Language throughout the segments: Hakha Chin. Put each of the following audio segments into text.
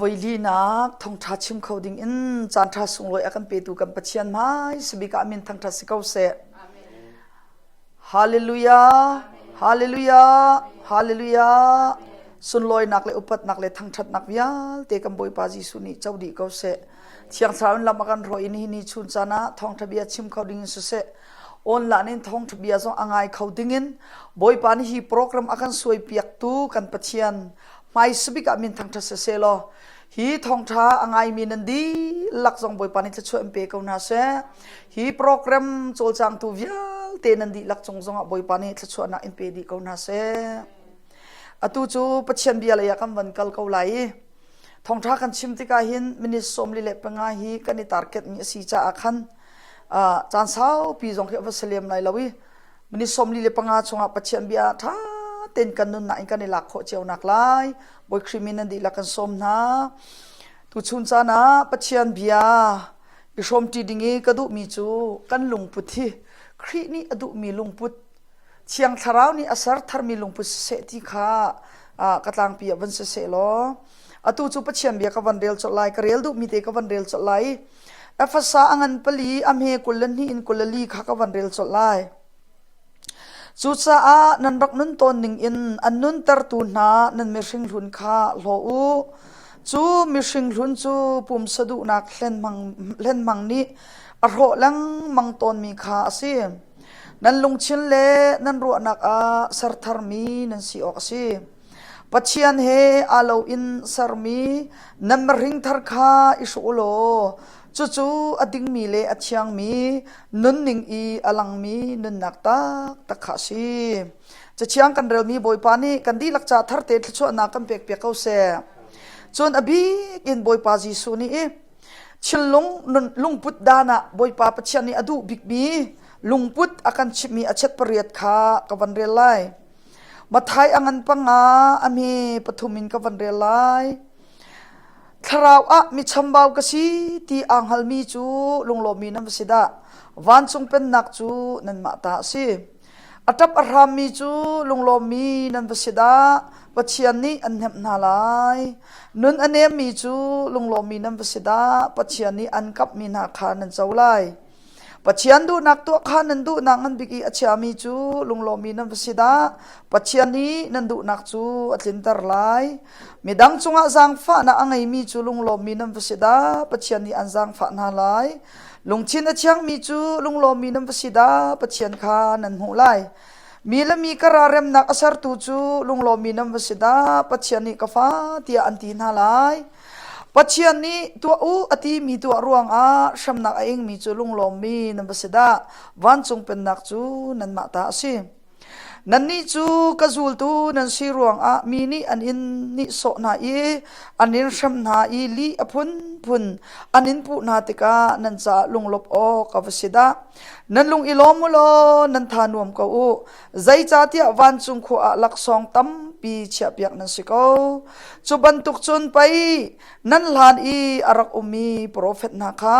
A voilinak thawngṭha chim kho ding in caanṭha sunglawi a kan petu kan Pathian hmai sabik ah min thangṭhat si ko seh. Hallelujah! Hallelujah! Hallelujah! Sunlawinak le upatnak le thangṭhatnak vialte kan Bawipa Jesuh nih co dih ko seh. Thiang Thlarau in lam a kan hruai in hi ni chun caan ah thawngṭha bia chim kho ding in siseh, online in thawngṭha bia zong a ngai kho ding in Bawipa nih hi program a kan suaipiaktu kan Pathian hmaisabik ah min thangṭhat siseh law hi thawngṭha a ngaimi nan dihlak zong Bawipa nih thluachuah in pe ko hna seh. Hi program cawlcangtu vialte nan dihlak cung zongah Bawipa nih thluachuahnak in pe dih ko hna seh. Atu cu Pathian bia lei ah kan van kal ko lai i thawngṭha kan chim tikah hin minute 45 hi kan i target mi a si caah khan caan saupi zong khi a va si lem lai lo i Minute 45 chungah Pathian bia ṭha tein kan nunnak in kan i lak khawh cio nak lai. Bawi Khrih min nan dihlak kan sawm hna. Tuchun caan ah Pathian bia i hrawmṭi ding i ka duhmi cu kan lungput hi Khrih nih a duhmi lungput Thiang Thlarau nih a ser tharmi lungput siseh ti kha ka tlangpi ah van siseh law atu cu Pathian bia ka van rel colh lai ka rel duhmi te ka van rel colh lai Efesa a ngan pali a hme 22 in 24 kha ka van rel colh lai. Cucaah nan rak nun tawn ning in an nuntertu hna nan mihring hlun kha hlaw u. Cu mihring hlun cu pumsa duhnak hlenhmang nih a hrawh lengmang tawnmi kha a si. Nan lungthin le nan ruahnak ah ser tharmi nan si awk a si. Pathian he aa lo in sermi nan mehring thar kha i hruh u law cucu a dingmi le a thiangmi nunning i a langmi nunnak taktak kha a si. Cathiang kan relmi Bawipa nih kan dihlak ca tharte thluachuahnak kan pekpiak ko seh. Cun a bik in Bawipa Jesuh nih i thinlung lungput dan ah Bawipa Pathian nih a duh bikmi lungput a kan chimhmi a chet pariat kha ka van rel lai. Mathai a ngan panga a hme pathum in ka van rel lai. Thlarau ah mi chambau ka si ti aa hngalmi cu lunglawmmi nan va si dah. Vancung pennak cu nanmah ta a si. A ṭap a hrammi cu lunglawmmi nan va si dah. Pathian nih an hnemh hna lai. Nun a nemmi cu lunglawmmi nan va si dah. Pathian nih an kamhmi hna kha nan co lai. Pathian duhnak tuah kha nan duhnak ngan bik i a chiami cu lunglawmmi nan va si dah. Pathian nih nan duhnak cu a tlinter lai. Midang cungah zaangfahnak a ngeimi cu lunglawmmi nan va si dah. Pathian nih an zaangfah hna lai. Lungthin a thiangmi cu lunglawmmi nan va si dah. Pathian kha nan hmuh lai. Mi le mi kar ah remnak a sertu cu lunglawmmi nan va si dah. Pathian nih ka fa tiah an ti hna lai. Pathian nih tuah u a timi tuah ruangah hremnak a ingmi cu lunglawmmi nan va si dah. Vancung pennak cu nanmah ta a si. Nannih cu ka zultu nan si ruangah mi nih an in nihsawh hna i an in hrem hna i lih a phunphun an in puh hna tikah nan caah lunglawmh awk a va si dah. Nan lung i lawm u law nan tha nuam ko u. Zeicahtiah vancung khua ah laksawng tampi chiahpiak nan si ko. Cu bantuk cun pei nan hlan i a rak ummi profet hna kha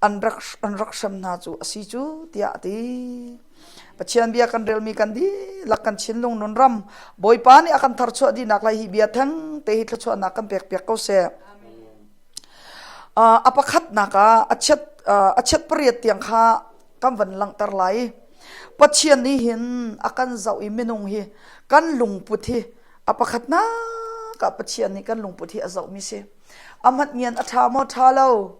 an rak, an rak hrem hna cu a si cu, tiah a ti. Pathian bia kan relmi kan dihlak kan thinlung nun ram Bawipa nih a kan tharchuah dihnak lai hi bia theng te hi thluachuahnak kan pek piak ko seh. A pakhatnak ah a chiat a chiat pariat tiang kha kan van langhter lai. Pathian nih hin a kan zoh i minung hi kan lungput hi a pakhatnak ah Pathian nih kan lungput hi a zohmi si. A hmat ngian a ṭha maw ṭha lo,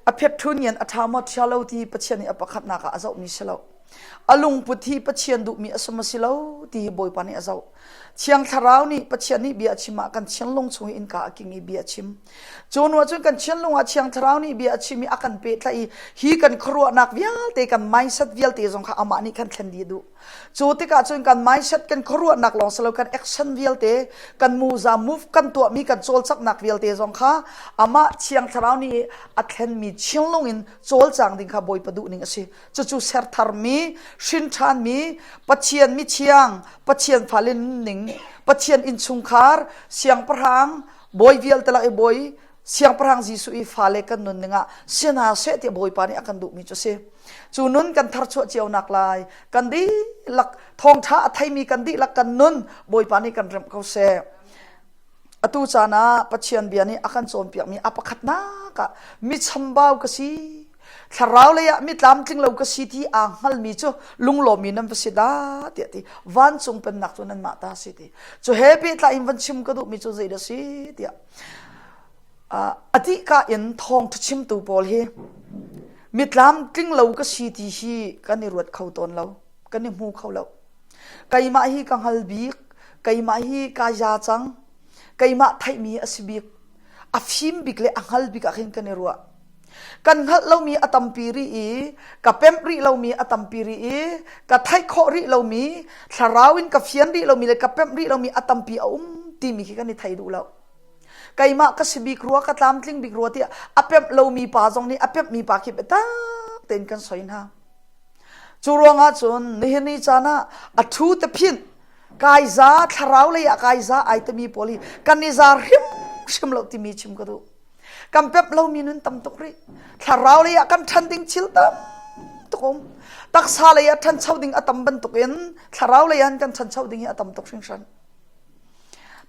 a phetṭhun ngian a ṭha maw ṭha lo ti Pathian nih a pakhatnak ah a zohmi si lo. A lungput hi Pathian duhmi a si maw si lo ti hi Bawipa nih a zoh. Thiang Thlarau nih Pathian nih bia a chim ah kan thinlung chung i innka a king i bia a chim. Cu hnu ah cun kan thinlung ah Thiang Thlarau nih bia a chim i a kan pehtlaih i hi kan khuaruahnak vialte kan mindset vialte zong kha amah nih khan thlen dih a duh. Cu tikah cun kan mindset kan khuaruahnak lawng si lo kan action vialte kan muza move kan tuahmi kan cawlcanghnak vialte zong kha amah Thiang Thlarau nih a thlenmi thinlung in cawlcang ding kha Bawipa duhning a si. Cucu sertharmi, hrinṭhanmi, Pathian mithiang, Pathian fale nunning, Pathian innchungkhar, siangpahrang, bawi vialte lak i bawi, siangpahrang Jesuh i fale kan nunning ah si hna seh tiah Bawipa nih a kan duhmi cu a si. Cu nun kan tharchuah cio nak lai, kan dihlak thawngṭha a theimi kan dihlak kan nun Bawipa nih kan remh ko seh. Atu caan ah Pathian bia nih a kan cawnpiakmi a pakhatnak ah mi chambau ka si, thlarau lei ah mi tlamtling lo ka si ti aa hngalmi cu lunglawmmi nan va si dah tiah ti vancung pennak cu nanmah ta si ti. Cu he pehtlai in van chim ka duhmi cu zeidah si tiah a dihka in thawngṭha chimtu pawl hi mi tlamtling lo ka si ti hi kan i ruat kho tawn lo, kan i hmu kho lo. Keimah hi ka hngal bik, keimah hi ka ya cang, keimah theihmi a si bik, a fim bik le a hngal bik ah khin kan i ruah. Kan hngalh lomi a tampi rih i, ka pemh rih lomi a tampi rih i, ka theih khawh rih lomi, thlarau in ka fian rih lomi le ka pemh rih lomi a tampi a um timi khi kan i thei duh lo. Keimah ka si bik rua, ka tlamtling bik rua tiah a pemh lomi pa zong nih a pemhmi pa khi biatak tein kan soi hna. Cu ruangah cun nihin ni caan ah a ṭhu te phinh kai za thlarau lei ah kai za ai timi pawl hi kan i za hrimhrim lo timi chim ka duh. Kan pep lomi nun tam tuk rih. Thlarau lei ah kan ṭhan ding thil tam tuk um. Taksa lei ah ṭhancho ding a tam bantukin thlarau lei ah kan ṭhancho ding hi a tam tuk hringhran.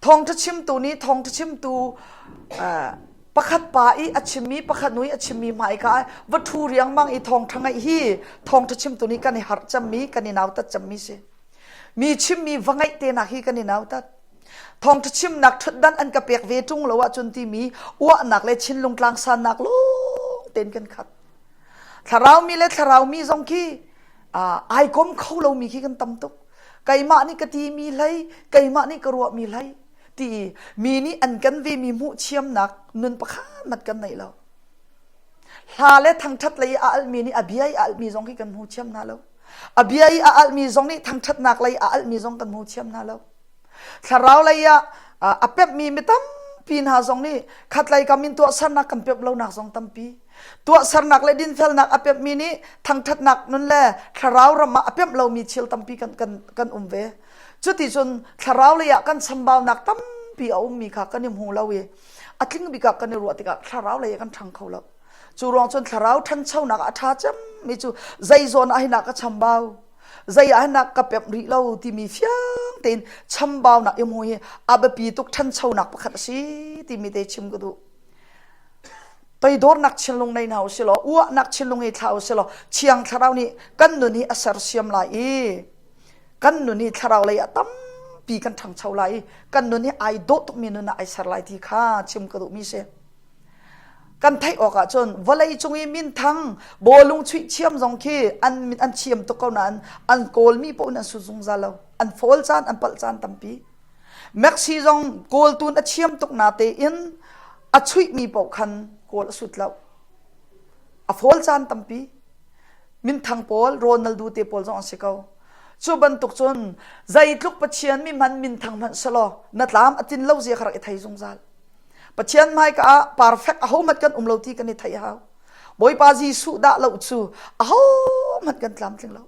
Thawngṭha chimtu nih thawngṭha chimtu pakhat pa i a chimmi pakhat nu i a chimmi hmaika ah va ṭhu riangmang i thawngṭha ngaih hi thawngṭha chimtu nih kan i harh cemmi kan i nautat cemmi si. Mi chimmi va ngaih te nak hi kan i nautat. Thawngṭha chimnak ṭhutdan an ka pek ve ṭung lo ahcun timi uahnak le thinlung tlangsannak lawng tein kan khat. Thlarau mi le thlarau mi zong khi ai kom kho lomi khi kan tam tuk. Keimah nih ka timi hlei, keimah nih ka ruahmi hlei ti mi nih an kan vemi hmuh thiamnak nun pakhat mat kan nei lo. Hla le thangṭhat lei a almi nih a bia i a almi zong khi kan hmu thiam hna lo. A bia i a almi zong nih thangṭhatnak lei a almi zong kan hmu thiam hna lo. Thlarau lei ah a pemhmi mi tampi hna zong nih khatlei kam in tuahsernak kan pemh lonak zong tampi. Tuahsernak le dinfelnak a pemhmi nih thangṭhatnak nun le thlarau ram ah a pemh lomi thil tampi kan, kan, kan um ve. Cuti cun thlarau lei ah kan chambaunak tampi a ummi kha kan i hmu lo i a tling bik ah kan i ruah tikah thlarau lei ah kan ṭhang kho lo. Cu ruang cun thlarau ṭhanchonak ah a ṭha cemmi cu zei zawn ah hin ah ka chambau, zei ah hin ah ka pemh rih lo timi fiang tein chambaunak i hmu hi a biapi tuk ṭhanchonak pakhat a si timi te chim ka duh. Toidornak thinlung nei hna usih law, uahnak thinlung i thlah usih law, Thiang Thlarau nih kan nun hi a sersiam lai i kan nun hi thlarau lei ah tampi kan ṭhangcho lai i kan nun hi ai dawh tukmi nun ah ai ser lai ti kha chim ka duhmi si. Kan theih awk ahcun vawlei cung i minthang bawlung chuih thiam zong khi an an thiam tuk ko nain an kawlmi paoh in an sut zungzal lo. An fawl caan, an palh caan tampi. Messi zong kawltun a thiam tuk na tein a chuihmi paoh khan kawl a sut lo. A fawl caan tampi. Minthang pawl, Ronaldo te pawl zong an si ko. Cu bantuk cun zeitluk Pathian mi hman minthang hmanh selaw na tlam a tin lo zia kha rak i thei zungzal. Pathian hmaika ah perfect ahohmanh kan um lo ti kan i theih hau. Bawipa Jesuh dah lo cu ahohmanh kan tlamtling lo.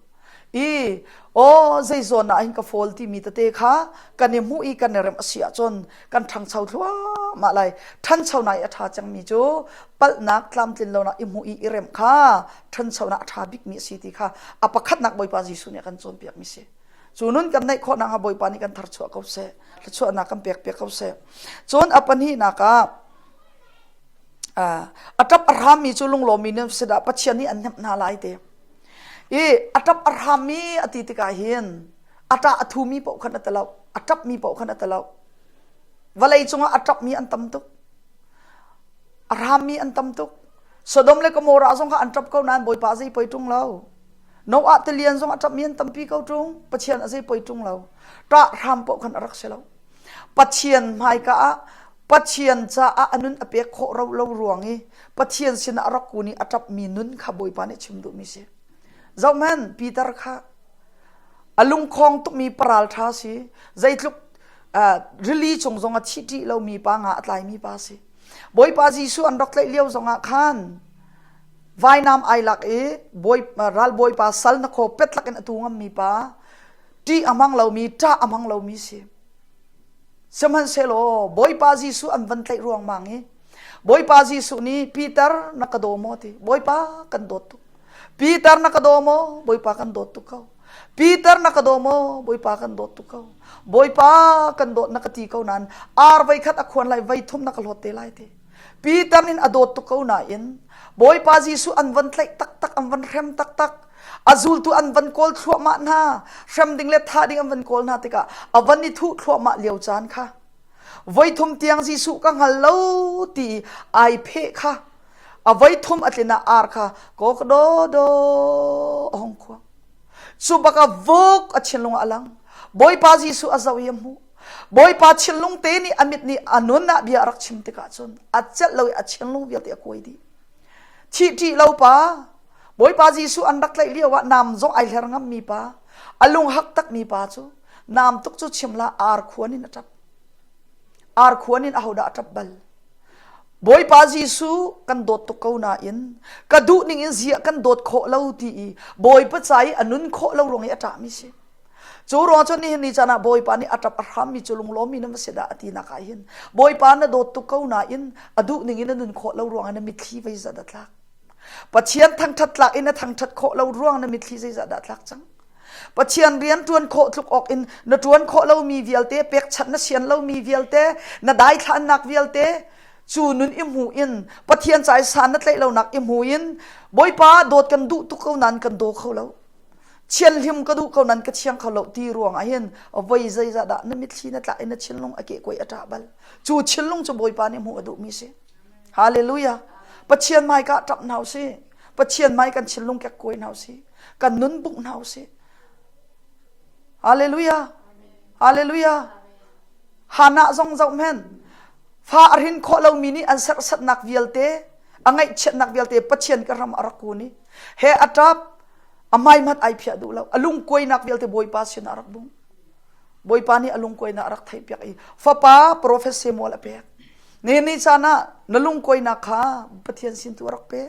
I aw zeizawn ah hin ka fawl timi tete kha kan i hmuh i kan i remh a si ahcun kan ṭhangcho thluahmah lai. Ṭhanchonak i a ṭha cangmi cu palhnak tlamtlin lonak i hmuh i i remh kha ṭhanchonak a ṭha bikmi a si ti kha a pakhatnak Bawipa Jesuh nih a kan cawnpiakmi si. Cu nun kan neih khawh nakhnga Bawipa nih kan tharchuah ko seh. Thluachuahnak kan pek piak ko seh. Cun a pahnihnak ah a ṭap a hrammi cu lunglawmmi nan si dah Pathian nih an hnemh hna lai ti. I a ṭap a hrammi a ti tikah hin a ṭah a thumi paoh khan a ti lo. A ṭapmi paoh khan a ti lo. Vawlei cungah a ṭapmi an tam tuk. A hrammi an tam tuk. Sodom le Gomorrah zong kha an ṭap ko nain Bawipa zei poi ṭung lo. Noah tilian zong a ṭapmi an tampi ko ṭung. Pathian a zei poi ṭung lo. Ṭah hram paoh khan a rak si lo. Pathian hmaika ah Pathian caah a nun a pek khawh ro lo ruang i Pathian sinah a rak kun i a ṭapmi nun kha Bawipa nih chim duhmi si. Zohhmanh Peter kha a lungkhong tukmi paral ṭha si. Zeitluk uh, rili cung zong a thi ṭih lomi pa nga a tlaimi pa si. Bawipa Jesuh an rak tlaih lio zongah khan vainam ai lak i bawi, ralbawipa sal na khaw pet lakin a tu ngammi pa ṭih a hmang lomi ṭah a hmang lomi si. Sihmanhsehlaw Bawipa Jesuh an van tlaih ruangmang i Bawipa Jesuh nih Peter na ka daw maw ti Bawipa kan dawt tuk Peter na ka daw maw Bawipa kan dawt tuk ko. Peter na ka daw maw? Bawipa kan dawt tuk ko. Bawipa kan dawt na ka ti ko nain ar voi khat a khuan lai voi thum na ka hlawt te lai ti. Peter in a dawt tuk ko nain Bawipa Jesuh an van tlaih taktak, an van hrem taktak. A zultu an van kawl thluahmah hna. Hrem ding le thah ding an van kawl hna tikah a van i thuh thluahmah lio caan kha. Voi thum tiang Jesuh ka hngal lo ti ai pheh kha. A voi thum a tlin ah ar kha kok do do a hong khuang. Cu bak ah vuk a thinlung ah a lang. Bawipa Jesuh a zoh i a hmuh. Bawipa thinlung te nih a mit nih a nun ah bia a rak chim tikah cun a celh lo i a thinlung vialte a kuai dih. Thih ṭih lo pa, Bawipa Jesuh an rak tlaih lio ah nam zong ai hler ngammi pa, a lung hak takmi pa cu nam tuk cu chim la ar khuan in a ṭap. Ar khuan in ahodah a ṭap bal? Bawipa Jesuh kan dawt tuk ko nain ka duh ning in ziah kan dawt khawh lo ti i Bawipa ca i a nun khawh lo ruang i a ṭahmi si. Cu ruang cun nihin ni caan ah Bawipa nih a ṭap a hrammi cu lunglawmmi na va si dah a tinak ah hin Bawipa na dawt tuk ko nain a duh ning in na nun khawh lo ruang ah na mitthli zeizah dah tlak. Pathian thangṭhat tlak in na thangṭhat khawh lo ruang na mitthli zeizah dah tlak cang. Pathian rian ṭuan khawh tluk awk in na ṭuan khawh lomi vialte, pekchanh na sian lomi vialte, na daithlannak vialte, cu nun i hmu in Pathian ca i san na tlaih lonak i hmu in Bawipa dawt kan duh tuk ko nain kan daw kho lo. Thianhlim ka duh ko nan ka thiang kho lo ti ruang ah hin voi zeizah dah na mitthli na tlak in na thinlung a kehkuai a ṭah bal. Cu thinlung cu Bawipa nih hmuh a duhmi si. Hallelujah. Pathian hmaika ṭap hna usih. Pathian hmai kan thinlung kekkuai hna usih. Kan nun bungh hna usih. Hallelujah. Hallelujah. Hannah zong zoh men. Fa a hrin khawh lomi nih an serhsatnak vialte, a ngaihchiatnak vialte Pathian ka ram a rak kun i he a ṭap a hmaihmat ai phiah duh lo a lungkuainak vialte Bawipa sinah a rak bung Bawipa nih a lungkuainak a rak theihpiak i fapa profet Samuel a pek ni ni caan ah na lungkuainak kha Pathian sin tu a rak pe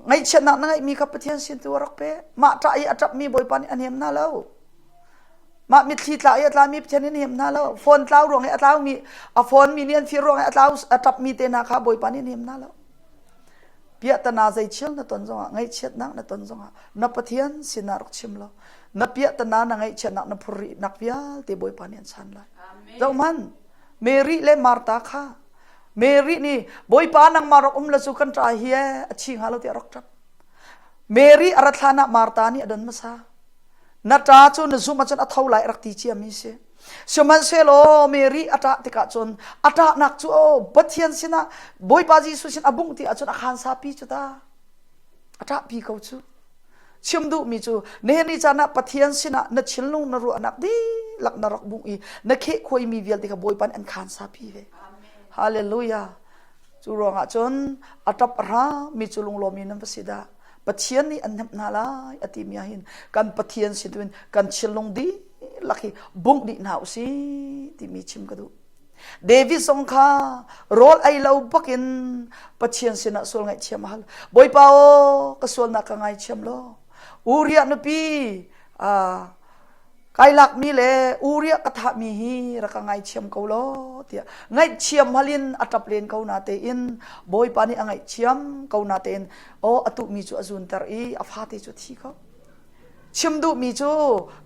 ngaihchiatnak na ngeihmi kha Pathian sin tu a rak pe mah ṭah i a ṭapmi Bawipa nih a hnem hna lo mah mitthli tla i a tlami Pathian nih a hnem hna lo phone tlau ruang i a tlaumi a phone mi nih an fir ruang i a tlau a ṭapmi te hna kha Bawipa nih a hnem hna lo Piahtana zeichil na ton zongah ngaihchiatnak na ton zongah na Pathian sinah rak chim law na piahtana na ngaihchiatnak na phurrihnak vialte Bawipa nih an chan lai. Zohhmanh Mary le Martha kha Mary nih Bawipa nangmah rak um la cu kan ṭa hi ee a thi hnga lo tiah rak ṭap. Mary a rat hlan ah Martha nih a don hmasa. Na ṭa cu na zumh ahcun a tho lai a rak ti ciami si. Sihmanhsehlaw Mary a ṭah tikah cun a ṭahnak cu oh, Pathian sinah Bawipa Jesuh sin a bungh ti ahcun a khaan sapi cu ta. A ṭahpi ko cu. Chim duhmi cu nihin ni caan ah Pathian sinah na thinlung na ruahnak dihlak na rak bungh i na khehkhuaimi vialte kha Bawipa nih an khaan sapi ve. Hallelujah. Cu ruangah cun a ṭap a hrami cu lunglawmi nan va si dah. Pathian nih an hnemh hna lai a timi ah hin kan Pathian sin tu in kan thinlung dihlak hi bungh dih hna usih timi chim ka duh. David zong kha rawl ei lo bakin Pathian sinah sual ngaihthiam a hal. Bawipa aw ka sualnak ka ngaithiam law. Uriah nupi kai lakmi le Uriah ka thahmi hi rak ka ngaithiam ko law tiah ngaihthiam halin a ṭap len ko na tein Bawipa nih a ngaihthiam ko na tein aw a tuhmi cu a zunter i a fate cu a thi ko. Chim duhmi cu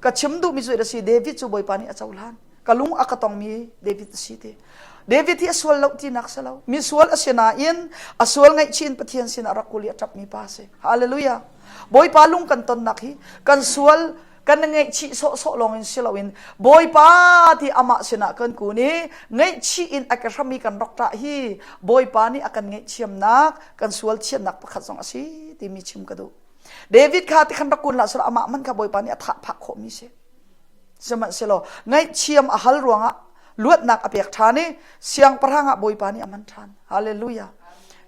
ka chim duhmi cu a si David cu Bawipa nih a cohlan. Ka lung a ka tongmi David a si ti. David hi a sual lo tinak si lo. Mi sual a si nain a sual ngaihchih in Pathian sinah rak kul i a ṭapmi pa a si. Hallelujah. Bawipa lung kan tonnak hi kan sual kan ngaihchih sawhsawh lawng in si loin Bawipa ti amah sinah kan kun i ngaihchih in a ka hram i kan rak ṭah hi Bawipa nih a kan ngaihthiamnak kan sual thiannak pakhat zong a si timi chim ka duh. David kha ti khan rak kun hlah selaw amah man kha Bawipa nih a thah phah khawhmi si. Sihmanhsehlaw ngaihthiam a hal ruangah luatnak a pek ṭhan i siangpahrang ah Bawipa nih a hman ṭhan. Hallelujah.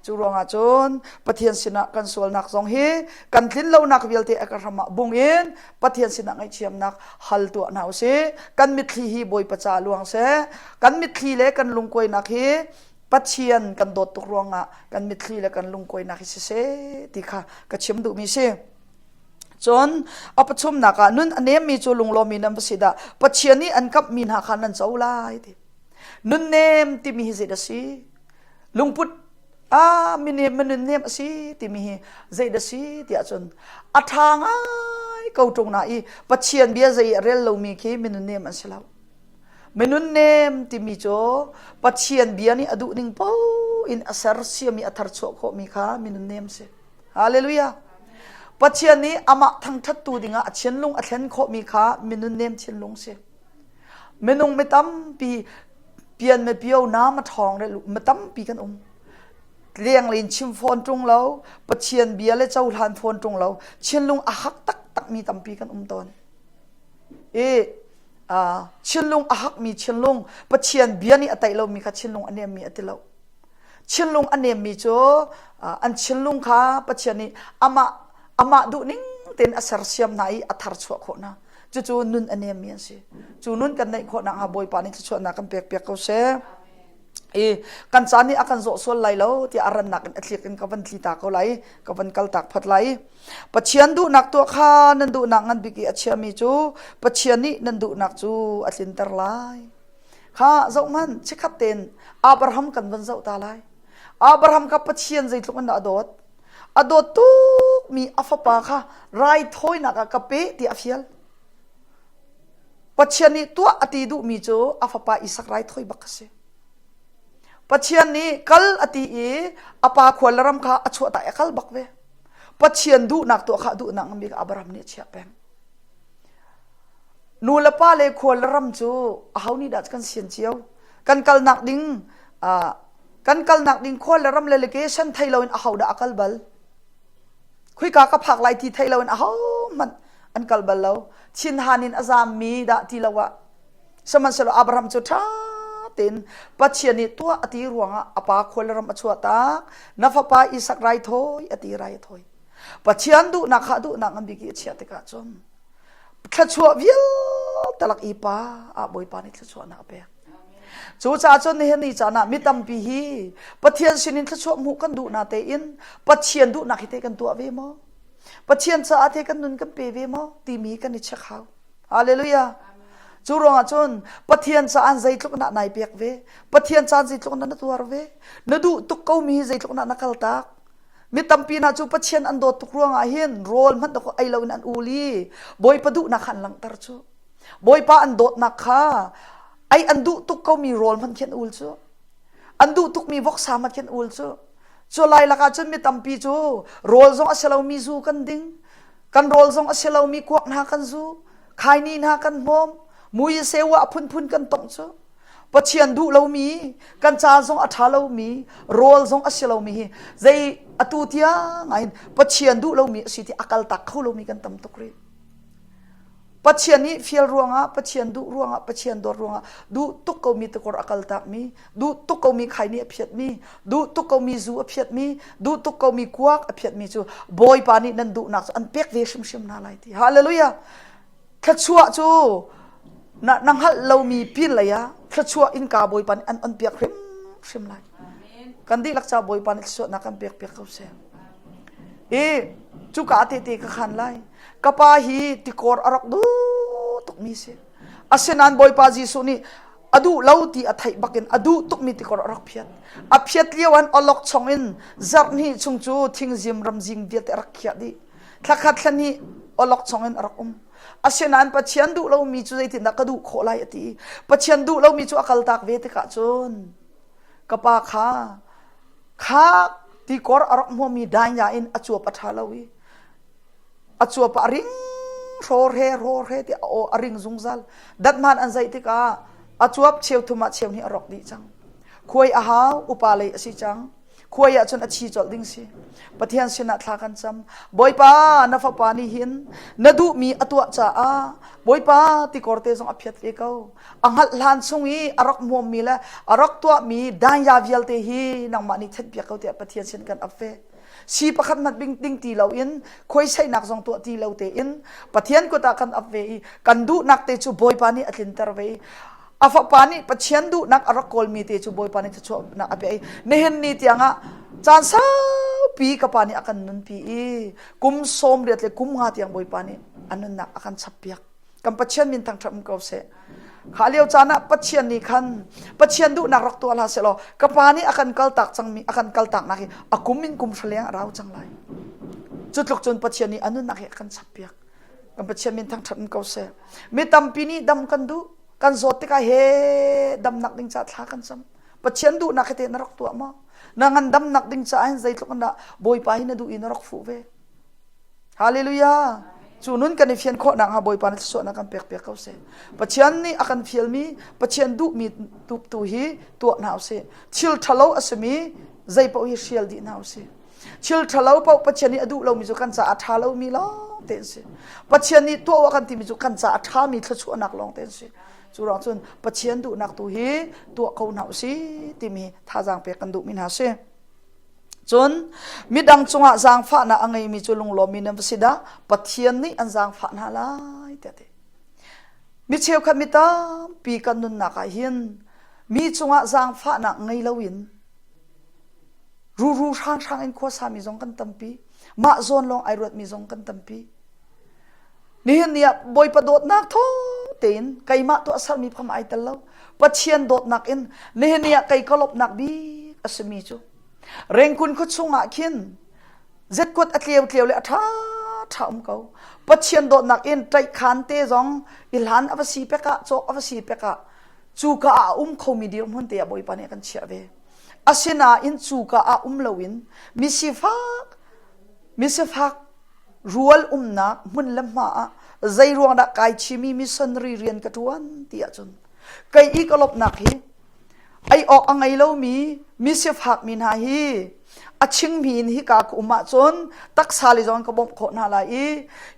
Cu ruangah cun Pathian sinah kan sualnak zong hi kan tlinlonak vialte a ka hram ah bung in Pathian sinah ngaihthiamnak hal tuah hna usih. Kan mitthli hi Bawipa ca luang seh. Kan mitthli le kan lungkuainak hi Pathian kan dawt tuk ruangah kan mitthli le kan lungkuainak hi siseh ti kha ka chim duhmi si. Cun a pathumnak ah nun a nemmi cu lunglawmmi nan va si dah Pathian nih an kamhmi hna kha nan co lai ti. Nunnem timi hi zeidah si? Lungput ah minem minun nem a si timi hi zeidah si tiah cun a ṭha ngai. ko ṭung na i Pathian bia zei a rel lomi khi minun nem an si lo. Minun nem timi cu Pathian bia nih a duh ning paoh in a sersiam i a tharchuah khawhmi kha minun nem si. Hallelujah. Pathian nih amah thangṭhattu dingah a thinlung a thlen khawhmi kha minun nem thinlung si. Minung mi tampi pian me pio na ma ṭhawng re mi tampi kan um. Leng len chim fawn ṭung lo, Pathian bia le cohlan fawn ṭung lo, thinlung a hak taktakmi tampi kan um tawn. I thinlung a hakmi thinlung, Pathian bia nih a taih lomi kha thinlung a nemmi a ti lo. Thinlung a nemmi cu an thinlung kha Pathian nih amah amah duhning tein a sersiam hna i a tharchuah khawh hna. Cucu nun a nemmi an si. Cu nun kan neih khawh nakhnga Bawipa nih thluachuahnak kan pek piak ko seh. I kan caan nih a kan zawh sual lai lo tiah a rannak in a tlik in ka van tli ta ko lai, ka van kal tak phot lai. Pathian duhnak tuah kha nan duhnak ngan bik i a chiami cu Pathian nih nan duhnak cu a tlinter lai. Kha zohhmanh, chikkhat tein Abraham kan van zoh ta lai. Abraham kha Pathian zeitluk in dah a dawt? A dawt tukmi a fapa kha raithawinak ah ka pe tiah a fial. Pathian nih tuah a ti duhmi cu a fapa Isak raithawi bak a si. Pathian nih kal a ti i a pa khua le ram kha a chuahtak i a kal bak ve. Pathian duhnak tuah kha duhnak ngan bik Abraham nih a chiah peng. Nu le pa le khua le ram cu aho nih dah kan sian cio? Kan kalnak ding kan kalnak ding khua le ram le location thei loin aho dah a kal bal? Khuika ka phak lai ti thei loin aho hmanh an kal bal lo. Thinhan in a zammi dah ti lo ah. Sihmanhsehlaw Abraham cu ṭha tein Pathian nih tuah a ti ruangah a pa khua le ram a chuah tak. Na fapa Isak rai thawi a ti rai a thawi. Pathian duhnak kha duhnak ngan bik i a chiah tikah cun thluachuah vialte lak i pa ah Bawipa nih thluachuahnak a pek. Cucaah cun nihin ni caan ah mi tampi hi Pathian sinin thluachuah hmuh kan duh na tein Pathian duhnak hi te kan tuah ve maw? Pathian caah te kan nun kan pe ve maw? timi kan i check hau. Hallelujah. Cu ruangah cun Pathian caah zeitluk na nai pek ve? Pathian caan zeitluk na na tuar ve? Na duh tuk ko mi hi zeitluk na na kal tak? Mi tampi hna cu Pathian an dawt tuk ruangah hin rawl hmanh dawk ei loin an ul i Bawipa duhnak kha an langhter cu. Bawipa an dawtnak kha ei an duh tuk komi rawl hmanh khi an ul cu. An duh tukmi voksa hmanh khi an ul cu. Cu lai lakah cun mi tampi cu rawl zong a si lomi zu kan ding. Kan rawl zong a si lomi kuak hna kan zu. Khaini hna kan hmawm. Mui sewa a phunphun kan tongh cu. Pathian duh lomi, kan ca zong a ṭha lomi, rawl zong a si lomi hi zei atu tiang ah hin Pathian duh lomi a si ti a kaltak kho lomi kan tam tuk rih. Pathian nih fial ruangah, Pathian duh ruangah, Pathian dawt ruangah duh tuk komi tikor a kaltakmi, duh tuk komi khaini a phiatmi, duh tuk komi zu a phiatmi, duh tuk komi kuak a phiatmi cu Bawipa nih nan duhnak cu an pek ve hrimhrim hna lai ti. Hallelujah! Thluachuah cu na, na hngalh lomi pin lei ah thluachuah innka Bawipa nih an on piak hrimhrim lai. Kan dihlak ca Bawipa nih thluachuahnak kan pek piak ko seh. I cuka tete ka khan lai. Ka pa hi tikor a rak duh tukmi si. Asinain Bawipa Jesuh nih a duh lo ti a theih bakin a duh tukmi tikor a rak phiat. A phiat lio an olok chong in zarh hnih chung cu thingzim ramzing vialte a rak khiah dih. Thlakhat thlahnih olok chong in a rak um. Asinain Pathian duh lomi cu zeitindah ka duh khawh lai a ti. Pathian duh lomi cu a kaltak ve tikah cun ka pa kha kha tikor a rak hmuami dainya in a cuap a ṭha lo i a cuap a ring hraw hre hraw hre ti a aw a ring zungzal. Dat hmaan an zaih tikah a cuap cheu thum ah cheu hnih a rawk dih cang. Khuai a hau upa lei a si cang. Khuai ah cun a chi colh ding si. Pathian sinah thla kan cam. Bawipa, na fapa nih hin na duhmi a tuah caah Bawipa tikor te zong a phiat ve ko. A hngalh hlan chung i a rak hmuammi le a rak tuahmi danya vialte hi nangmah nih thenpiak ko tiah Pathian sin kan ap ve. Si pakhat hmanh bing ding ti loin khuaisaihnak zong tuah ti lo tein Pathian kut ah kan ap ve i kan duhnak te cu Bawipa nih a tlinter ve i A fapa nih Pathian duhnak a rak kawlmi te cu Bawipa nih thluachuahnak a pek i nihin ni tiangah caan saupi ka pa nih a kan nunpi i kum 80 le kum nga tiang Bawipa nih a nunnak a kan chappiak. Kan Pathian min thangṭhat um ko seh. Kha lio caan ah Pathian nih khan Pathian duhnak rak tuah hlah sehlaw ka pa nih a kan kaltak cangmi a kan kaltaknak hi a kum in kum hra leng a rau cang lai. Cu tluk cun Pathian nih a nunnak hi a kan chappiak. Kan Pathian min thangṭhat in ko seh. Mi tampi nih dam kan duh. Kan zawt tikah he damnak ding caah thla kan cam. Pathian duhnak hi teh na rak tuah maw? Na ngandamnak ding caah hin zeitluk in dah Bawipa hi na duh i na rak fuh ve? Hallelujah! Cu nun kan i fian khawh nakhnga Bawipa nih thluachuahnak kan pek piak ko seh. Pathian nih a kan fialmi, Pathian duhmi tu, tu hi tuah hna usih. Thil ṭhalo a simi zei paoh hi hrial dih hna usih. Thil ṭhalo paoh Pathian nih a duh lomi cu kan caah a ṭha lomi lawng te an si. Pathian nih tuah a kan timi cu kan caah a ṭhami thluachuahnak lawng te an si. Cu ruang cun Pathian duhnak tu hi tuah ko hna usih timi thazaang pek kan duhmi hna si. Cun midang cungah zaangfahnak a ngeimi cu lunglawmmi nan va si dah? Pathian nih an zaangfah hna lai tiah a ti. Mi cheukhat mi tampi kan nunnak ah hin mi cungah zaangfahnak ngei loin ruru hranghrang in khuasami zong kan tampi. Mah zawn lawng ai ruatmi zong kan tampi. Nihin ni ah Bawipa dawtnak thawng tein keimah tuahsermi pham ai tel lo. Pathian dawtnak in nihin ni ah kei ka lawmhnak bik a simi cu Rengkun khua chungah khin zetkuat a tleu tleu le a ṭha ṭha um ko. Pathian dawtnak in ṭaihkhan te zong i hlan a va si pek ah cawk a va si pek ah cuka ah a um khomi dirhmun te ah Bawipa nih a kan chiah ve. Asinain cuka ah um loin misifak misifak rual umnak hmun le hma ah zei ruang dah kai chimi missionary rian ka ṭuan ti ahcun kei i ka lawmhnak hi Ei awk a ngei lomi misifakmi hna hi a chingmi in hika ka um ahcun taksa le zong ka bawmh khawh hna lai i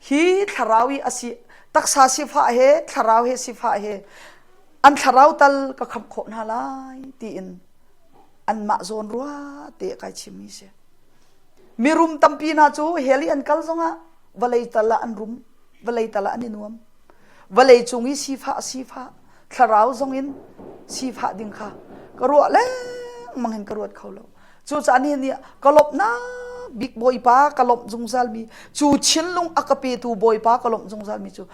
hi thlarau i a si taksa sifah he thlarau he sifah he an thlarau tal ka khamh khawh hna lai tiin anmah zawn rua te kai chimmi si. Mirum tampi hna cu hell i an kal zongah vawlei tal ah an rum, vawlei tal ah an i nuam. Vawlei cung i sifah sifah thlarau zong in sifah ding kha ka ruah lengmang in ka ruat kho lo. Cucaah nihin ni ka lawmhnak bik Bawipa ka lawmh zungzalmi cu thinlung a ka petu Bawipa ka lawmh zungzalmi cu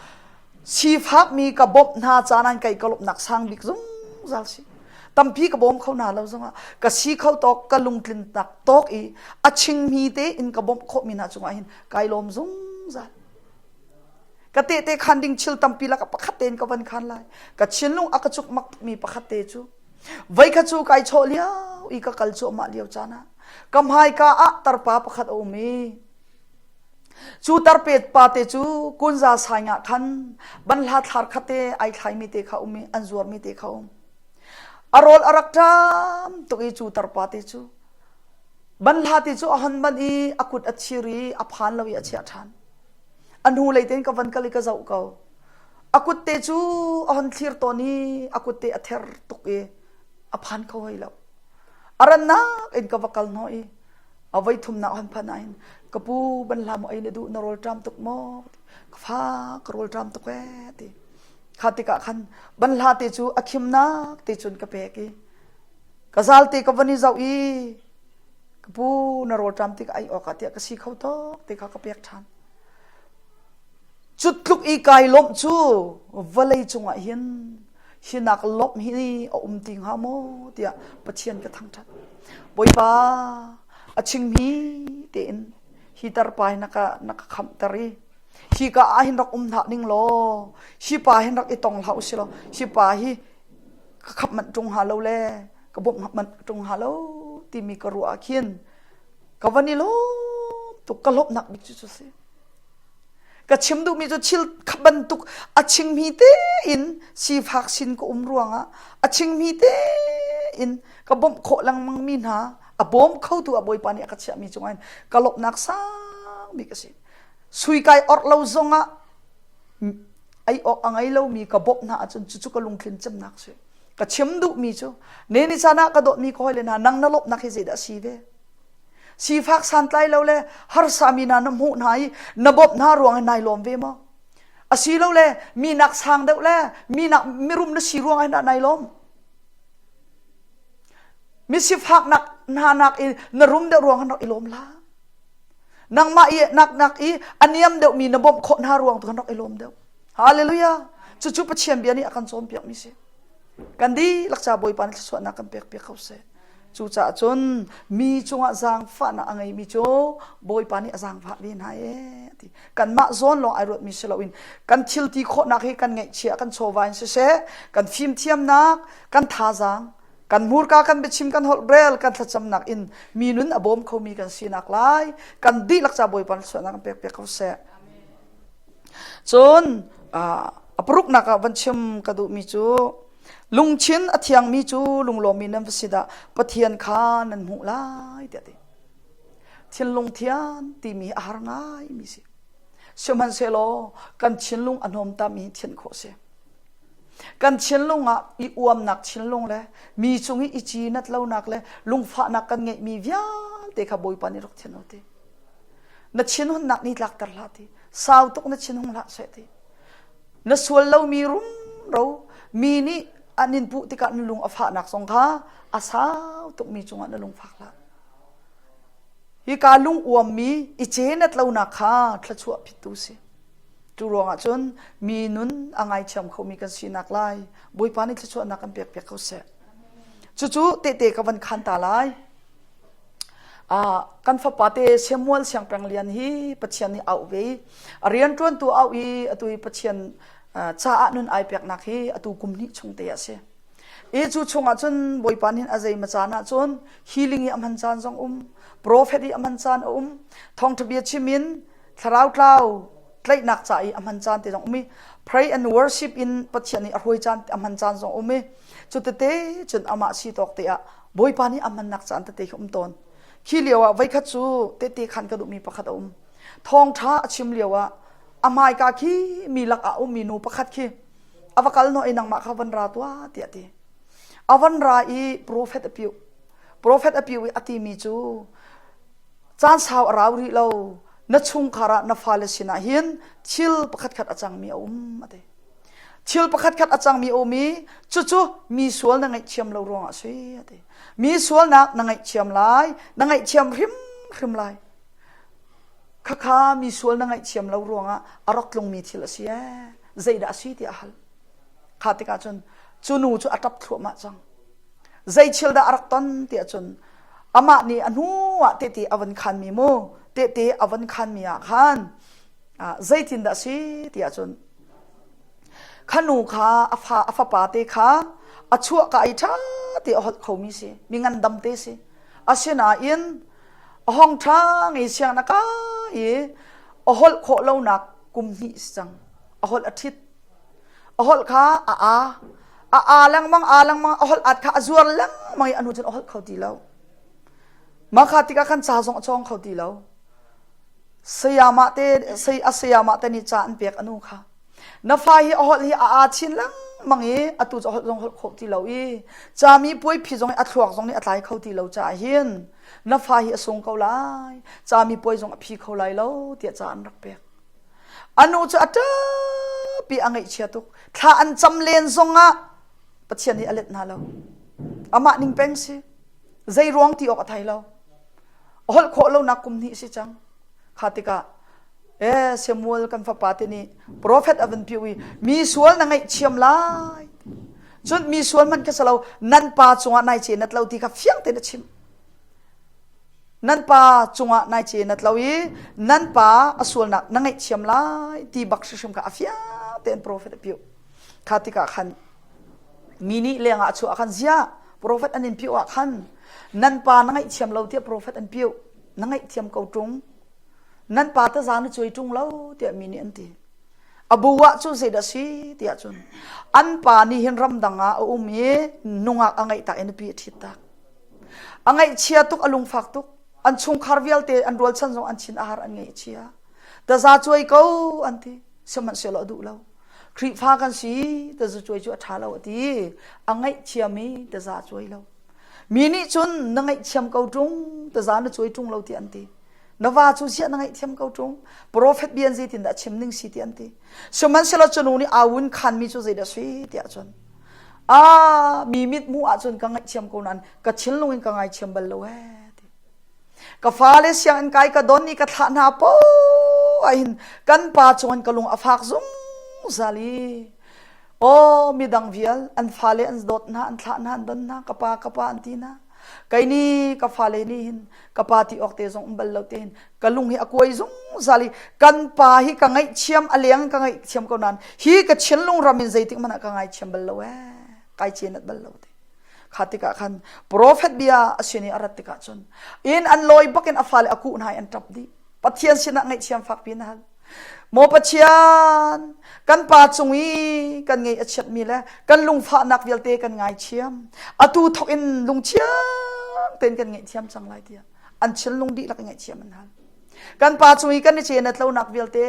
sifakmi ka bawmh hna caan ah kei ka lawmhnak sang bik zungzal si. Tampi ka bawm kho hna lo zongah ka si kho tawk ka lungtlinnak tawk i a chingmi tein ka bawmh khawhmi hna cungah hin kai lawm zungzal. Ka tehte khan ding thil tampi lakah pakhat tein ka van khan lai. Ka thinlung a ka cukmak tukmi pakhat te cu voikhat cu kai chawh lio i ka kal cuahmah lio caan ah ka hmaika ah tarpa pakhat a um i cu tarpe pa te cu kunza saing ah khan banhla thlar khat te ai thlaimi te kha um i an zuarmi te kha um. A rawl a rak ṭam tuk i cu tarpa te cu banhla te cu a hon banh i a kut a thir i a phan lo i a chiah ṭhan. A hnulei tein ka van kal i ka zoh ko. A kut te cu a hon thlir tawn i a kut te a ther tuk i a phan kho hoi lo. A rannak in ka va kal hnawh i a voi thumnak hon phan ahhin ka pu ban hlah maw ei na duh na rawl ṭam tuk maw ka fa ka rawl ṭam tuk ee ti kha tikah khan banhla te cu a khimnak te cun ka pek i ka zal te ka van i zoh i Ka pu na rawlṭam tikah ei awkah tiah ka si kho tuk ti kha ka pek ṭhan. Cu tluk i kai lawmh cu vawlei cungah hin hinak lawmh hi a um ti hnga maw tiah Pathian ka thangṭhat. Bawipa a chingmi tein hi tarpa hi na ka na ka khamhter i hi ka ah hin rak um hlah ning law hi pa hin rak i tong hlah usih law hi pa hi ka khamh manh ṭung hnga lo le ka bawmh manh ṭung hnga lo timi ka ruah ah khin ka van i lawm tuk ka lawmhnak bik cu cu si ka chim duhmi cu thil kha bantuk a chingmi tein sifak sin ka um ruangah a chingmi tein ka bawmh khawh lengmang mi hna a bawm khotu a bawipa nih a ka chiahmi cungah hin ka lawmhnak sang bik a si sui kai orh lo zongah ei awk a ngei lomi ka bawmh hna ahcun cucu ka lungtlin cemnak si ka chim duhmi cu ne ni caan ah ka dawtmi ka hawile hna nang na lawmhnak hi zeidah a si ve sifak santlai lo le harsami hna na hmuh hna i na bawmh hna ruang in nai lawm ve maw asilole mi nak sang deuh le mi nak mirum na si ruang ah dah nai lawm mi sifak nak hna nak i na rum deuh ruang ah rak i lawm hlah nangmah i nak nak i a niam deuhmi na bawmh khawh hna ruang tu kan rak i lawm deuh hallelujah cucu Pathian bia nih a kan cawnpiak mi si kan dihlak ca Bawipa nih thluachuahnak kan pek piak ko seh. Cucaah cun mi cungah zaangfahnak a ngeimi cu Bawipa nih a zaangfah ve hna ee ti. Kanmah zawn lawng ai ruatmi si loin kan thil ti khawhnak hi kan ngeihchiah kan chawva in siseh, kan fimthiamnak, kan thazaang, kan hmurka kan biachim kan holh rel kan thlacamnak in mi nun a bawm khomi kan sinak lai kan dihlak ca Bawipa sualnak kan pek piak ko seh. Cun a paruknak ah van chim ka duhmi cu lungchin a thiangmi cu lunglawmmi nan va si dah Pathian kha nan hmuh lai tiah ti. Thinlung thian timi a har ngaimi si. Sihmanhsehlaw kan thinlung a hnawmtami thianh khawh si. Kan thinlung ah i uamnak thinlung le mi cung i i cinat lonak le lungfahnak kan ngeihmi vialte kha Bawipa nih rak thian u ti. Na thinhunnak ni tlakter hlah ti. Sau tuk na thinhung hlah seh ti. Na sual lomi rumro mi nih an in puh tikah na lung a fahnak zong kha a sau tukmi cungah na lung fak hlah. Hika lung uammi i cenat lonak kha thluachuah phittu si. Cu ruangah cun mi nun a ngaithiam khomi kan sinak lai Bawipa nih thluachuahnak kan pek piak ko seh. Cucu tehte ka van khan ta lai. Ah, kan fapa te Samuel Siangpeng Lian hi Pathian nih auh ve i a rianṭuantu auh i atu hi Pathian caah nun ai peknak hi atu kum hnih chung te a si. I cu chungah cun Bawipa nih a zeima caan ah cun healing i a hman caan zong um, prophet i a hman caan a um, thawngṭha bia chim in thlarau tlau tlaihnak ca i a hman caan te zong um i pray and worship in Pathian nih a hruai caan a hman caan zong um i cu tete cun amah si tawk te ah Bawipa nih a hmannak caan tete khi um tawn. Khi lio ah voikhat cu tehte khan ka duhmi pakhat a um. Thawngṭha a chim lio ah a hmaika khi mi lak ah ummi nu pakhat khi a va kal hnawh i nangmah kha van ra tuah tiah a ti. A van ra i profet a piuh. Profet a piuh i a timi cu caan sau a rau rih lo na chungkhar ah na fale sinah hin thil pakhatkhat a cangmi a um a ti. Thil pakhatkhat a cangmi a um i cucu mi sual na ngaihthiam lo ruangah a si a ti. Mi sualnak na ngaihthiam lai, na ngaihthiam hrimhrim lai. Khakha mi sual na ngaihthiam lo ruangah a rak tlungmi thil a si ee. Zeidah a si tiah a hal. Kha tikah cun cu nu cu a ṭap thluahmah cang. Zei thil dah a rak ton tiah cun amah nih a hnu ah tehte a van khanmi mu tehte a van khanmi ah khan zeitindah a si tiah cun Kha nu kha a fa a fapa te kha a chuah ka i ṭha te a holh khomi si mi ngandam te si asinain a hong ṭha ngei siang na ka i a holh khawh lonak kum hnih si cang a holh a ṭhit a holh kha a a a a lengmang a lengmang a holh at kha a zuar lengmang i a hnu cun a holh kho ti lo mah kha tikah khan ca zong a cawng kho ti lo Sayamah te a sayamah te nih ca an pek a nu kha. Na fa hi a holh hi a aa chin lengmang i atu cu a holh zong holh khawh ti lo i cami puai phi zong i a thluak zong nih a tlai kho ti lo caah hin na fa hi a sung ko lai cami puai zong a phi kho lai lo tiah ca an rak pek. A nu cu a ṭapi a ngaihchia tuk. Thla an cam len zongah Pathian nih a let hna lo. Amah ning peng si. Zei ruang ti awk a thei lo. A holh khawh lonak kum hnih si cang. Kha tikah eh Samuel kan fapa te nih profet a van piu i mi sual na ngaihthiam lai. Cun mi sual hmanh kha si lo nan pa cungah nai ce nat lo ti kha fiang tein a chim. Nan pa cungah nai ce nat lo i nan pa a sualnak na ngaihthiam lai ti bak hrimhrim kha a fiang tein profet a piu. Kha tikah khan Mi nih lengah a chuah khan ziah profet an in piuh ah khan nan pa na ngaihthiam lo tiah profet an piuh na ngaihthiam ko ṭung nan pa taza na cuai ṭung lo tiah mi nih an ti a bu ah cu zeidah si tiah cun an pa nih hin ramdang ah a um i nungak a ngeih tak i nupi a ṭhit tak a ngaihchia tuk a lungfak tuk an chungkhar vialte an rualchan zong an chin a har an ngaihchia taza cuai ko an ti sihmanhsehlaw a duh lo Khrihfa kan si tazacuai cu a ṭha lo a ti. A ngaihthiam i taza a cuai lo. Mi nih cun na ngaihthiam ko ṭung, taza na cuai ṭung lo ti an ti. Na va cu ziah na ngaihthiam ko ṭung? Profet bia zeitindah chim ning si ti an ti. Sihmanhsehlaw cu nu nih aa wun khanmi cu zeidah si tiah cun ah mi mit hmuh ahcun ka ngaihthiam ko nain ka thinlung in ka ngaithiam bal lo ee ti. Ka fale sianginn kai ka don i ka thlah hna poah hin kan pa cungin ka lung a fak zungzal i aw midang vial an fale an dawt hna an thlah hna an don hna ka pa ka pa an ti hna. Kei nih ka fale nih hin ka pa ti awk te zong um bal lo te hin ka lung hi a kuai zungzal i kan pa hi ka ngaihthiam a leng ka ngaihthiam ko nain hi ka thinlung ram in zeitik hmanh ah ka ngaithiam bal lo ee kai cenat bal lo te kha tikah khan prophet bia a sin i a rat tikah cun in an lawi bakin a fale a kuh hna i an ṭap dih Pathian sinah ngaihthiam fakpi na hal Maw Pathian, kan pa cung i kan ngeih a chiatmi le kan lungfahnak vialte kan ngaithiam. Atu thawk in lungthiang tein kan ngaihthiam cang lai tiah an thinlung dihlak in ngaihthiam an hal. Kan pa cung i kan i cen a tlonak vialte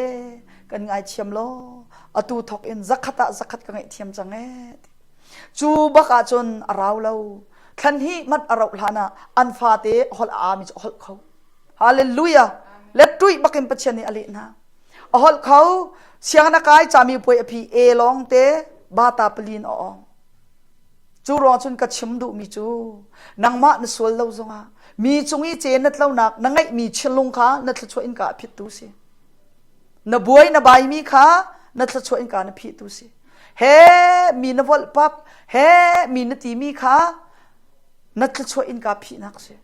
kan ngaithiam law atu thawk in zakhat ah zakhat ka ngaihthiam cang ee. Cu bak ahcun a rau lo. Thlan hi mat a rauh hlan ah an fate holh a aami cu a holh kho. Hallelujah. Let tuih bakin Pathian nih a leh hna. A holh kho sianginn a kai cami puai a phi e lawng te bata palin a ong. Cu ruang cun ka chim duhmi cu nangmah na sual lo zongah mi cung i ce na tlonak na ngeihmi thinlung kha na thluachuah in ka a phittu si. Na buai na baimi kha na thluachuah in ka na phihtu si. He mi na volh pap he mi na timi kha na thluachuah in ka phihnak si.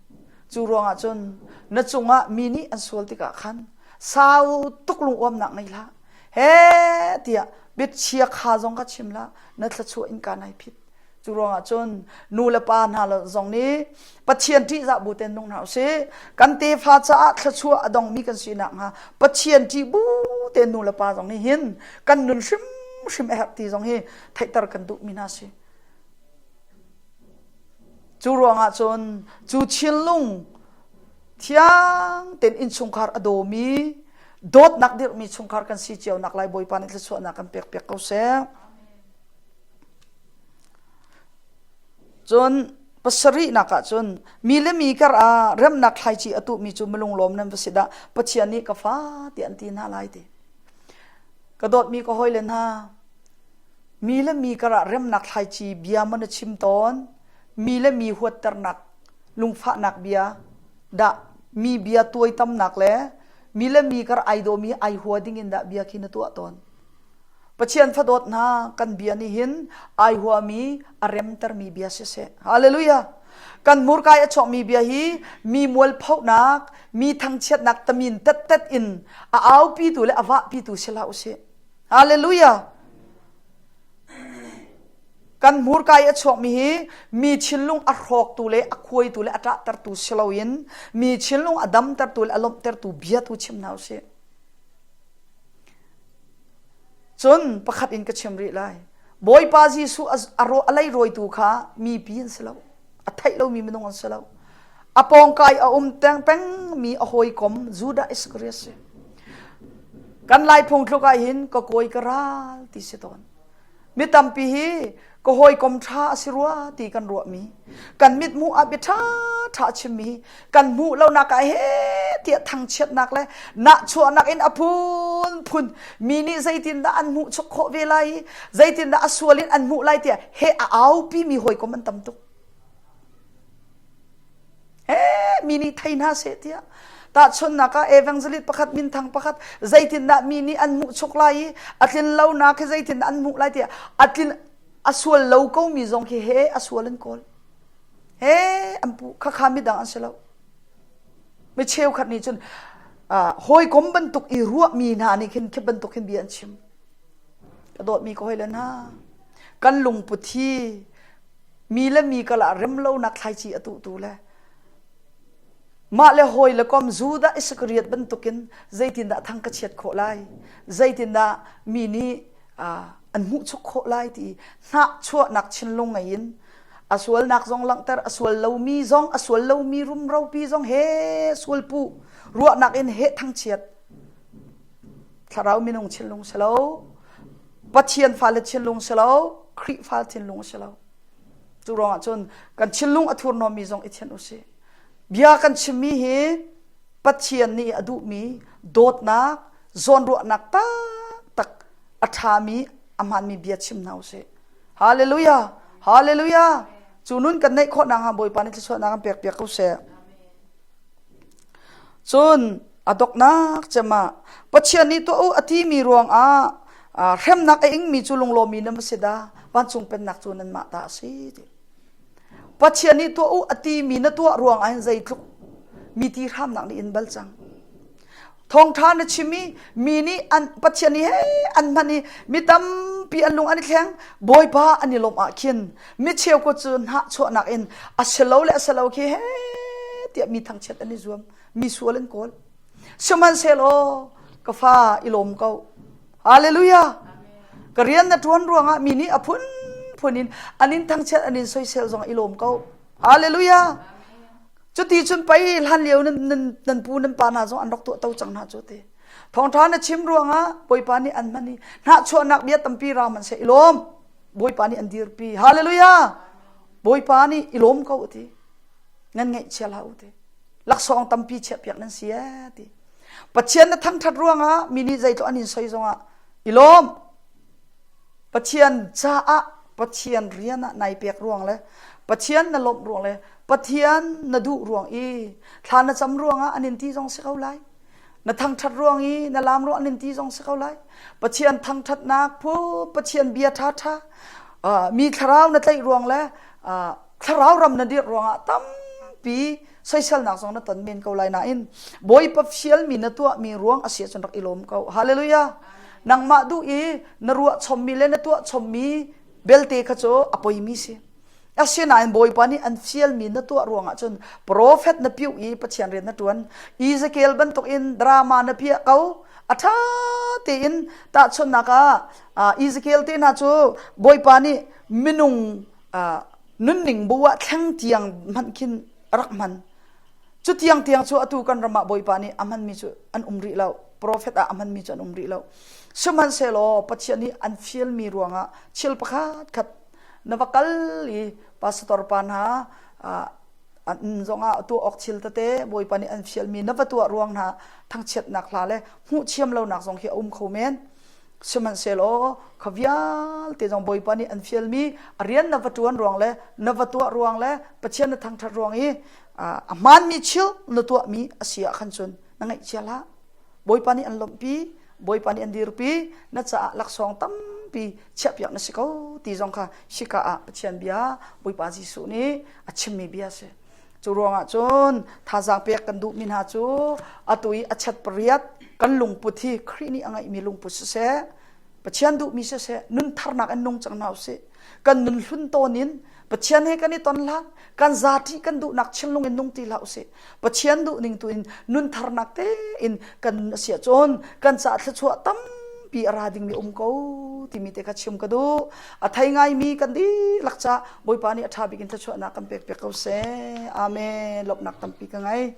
Cu ruangah cun na cungah mi nih an sual tikah khan sau tuk lunguamnak ngei hlah. He tiah biachia kha zong kha chim hlah na thluachuah in ka nai phit. Cu ruangah cun nu le pa hna zong nih Pathian ṭihzah bu ten nung hna usih. Kan tefa caah thluachuah a dongmi kan si nakhnga Pathian ṭih bu ten nu le pa zong nih hin kan nun hrimhrim a herh ti zong hi theihter kan duhmi hna si. Cu ruangah cun cu thinlung thiang tein innchungkhar a dawmi dawtnak dirhmi chungkhar kan si cio nak lai Bawipa nih thluachuahnak kan pek piak ko seh. Cun pasarihnak ah cun mi le mi kar ah remnak thlaici a tuhmi cu milunglawm nan va si dah Pathian nih ka fa tiah an ti hna lai ti. Ka dawtmi ka hawile hna, Mi le mi karah remnak thlaici bia maw na chim tawn? Mi le mi huatternak, lungfahnak bia dah mi bia tuaitamnak le mi le mi kar ai dawmi ai hua dingin dah bia khi na tuah tawn? Pathian fadawt hna kan bia nih hin ai huami a remtermi bia siseh. Hallelujah! Kan hmurka i a chuakmi bia hi mi mualphonak, mi thangchiatnak tamin tettet in a aupitu le a vahpitu si hlah usih. Hallelujah! Kan hmurka i a chuakmi hi mi thinlung a hrawktu le a khuaitu le a ṭahtertu si loin mi thinlung a damtertu le a lawmhtertu bia tu chim hna usih. Cun pakhat in ka chim rih lai. Bawipa Jesuh a leirawitu kha mipi an si lo. A theih lomi minung an si lo. A pawngka i a um pengmi a hawikom Judah Iskariot si. Kan Lai phungthluk ah hin ka kawi ka ral ti si tawn. Mi tampi hi ka hawikom ṭha a si rua ti kan ruahmi, kan mithmuh ah bia ṭha ṭha a chimmi, kan hmuh lonak ah he tiah thangchiatnak le nahchuahnak in a phunphun mi nih zeitindah an hmuh chuk khawh ve lai i zeitindah a sual in an hmuh lai tiah he a aupi mi hawikom an tam tuk. He mi nih thei hna seh tiah tahchunhnak ah evangelist pakhat minthang pakhat zeitindah mi nih an hmuh chuk lai i a tlin lonak hi zeitindah an hmuh lai tiah a tlin a sual lo ko mi zong khi he a sual an kawl he an puh khakha midang an si lo mi cheukhat nih cun hawikom bantuk i ruahmi hna nih khin khi bantuk hin bia an chim ka dawtmi ka hawile hna kan lungput hi mi le mi kal ah remlonak thlaici a tuhtu le mah le hawi le kom Judah Iskariot bantukin zeitindah thang ka chiat khawh lai zeitindah mi nih an hmuhchuk khawh lai ti hnahchuahnak thinlung ngei in a sualnak zong langhter a sual lomi zong a sual lomi rumropi zong he sual puh ruahnak in he thangchiat thlarau minung thinlung si lo Pathian fale thinlung si lo Khrihfa thinlung si lo cu ruangah cun kan thinlung a thurhnawmmi zong i thianh usih bia kan chimmi hi Pathian nih a duhmi dawtnak zawnruahnak taktak a ṭhami a hmaanmi bia chim hna usih hallelujah hallelujah cu nun kan neih khawh nakhnga Bawipa nih thluachuahnak kan pek piak ko seh Cun a doknak cem ah Pathian nih tuah u a timi ruangah hremnak a ingmi cu lunglawmmi nan va si dah vancung pennak cu nanmah ta a si ti. Pathian nih tuah u a timi na tuah ruang ah hin zeitluk mi ti hramnak nih in bal cang. Thawngṭha na chim i mi nih an Pathian nih he an hman i mi tampi an lung an i thleng Bawipa an i lawmh ah khin mi cheu ko cu hnahchuahnak in a si lo le a si lo khi he tiah mi thangchiat an i zuam mi sual an kawl. Sihmanhsehlaw ka fa i lawm ko. Hallelujah. Ka rian na ṭuan ruangah mi nih a phunphun in an in thangchiat an in soisel zong i lawm ko. Hallelujah. Cuti cun pei hlan lio nan, nan, nan pu nan pa hna zong an rak tuah to cang hna cu ti. Thawngṭha na chim ruangah Bawipa nih an hman i hnahchuahnak bia tampi ra hmanhseh i lawm. Bawipa nih an dirpi. Hallelujah. Bawipa nih i lawm ko ti. Nan ngaihchia hlah u ti. Laksawng tampi chiahpiak nan si ee ti. Pathian na thangṭhat ruangah mi nih zeitluk an in soi zongah i lawm. Pathian caah Pathian rian ah nai pek ruang le Pathian na lawmh ruang le Pathian na duh ruang i thla na cam ruangah an in ti zong si ko lai. Na thangṭhat ruang i na laam ruang an in ti zong si ko lai. Pathian thangṭhatnak phu Pathian bia ṭhaṭha mi thlarau na tlaih ruang le thlarau ram na dirh ruangah tampi soiselnak zong na ton men ko lai nain Bawipa fialmi na tuahmi ruang a si ahcun rak i lawm ko. Hallelujah. Nangmah duh i na ruah chommi le na tuah chommi belte kha cu a poimi si. Asinain Bawipa nih an fialmi na tuah ruangah cun profet na piuh i Pathian rian na ṭuan. Ezekiel bantukin drama na piah ko. A ṭha tein tahchunhnak ah Ezekiel te hna cu Bawipa nih minung nunning bu ah thleng tiang hmanh khin a rak hman. Cu tiang tiang cu atu kan ram ah Bawipa nih a hmanmi cu an um rih lo. Profet ah a hmanmi cu an um rih lo. Sihmanhsehlaw Pathian nih an fialmi ruangah thil pakhat khat na va kal i pastor pa hna an zongah tuah awk thil tete Bawipa nih an fialmi na va tuah ruang hna thangchiatnak hla le hmuhthiam lonak zong hi a um kho men. Sihmanhsehlaw kha vialte zong Bawipa nih an fialmi a rian na va ṭuan ruang le na va tuah ruang le Pathian na thangṭhat ruang i a hmaanmi thil na tuahmi a si ah khan cun na ngaihchia hlah. Bawipa nih an lawmhpi, Bawipa nih an dirpi, na caah laksawng tampi chiahpiak na si ko ti zong kha hika ah Pathian bia Bawipa Jesuh nih a chimmi bia a si. Cu ruangah cun thazaang pek kan duhmi hna cu atu i a chat pariat kan lungput hi Khrih nih a ngeihmi lungput siseh, Pathian duhmi siseh, nun tharnak in nung cang hna usih. Kan nun hlun tawn in Pathian he kan i ton hlan, kan zati kan duhnak thinlung in nung ti hlah usih. Pathian duhning tu in nun tharnak tein kan nun a si ahcun kan caah thluachuah tampi a ra dingmi um ko timi te kha chim ka duh. A thei ngaimi kan dihlak ca Bawipa nih a ṭha bik in thluachuahnak kan pek piak ko seh. Amen. Lawmhnak tampi ka ngei.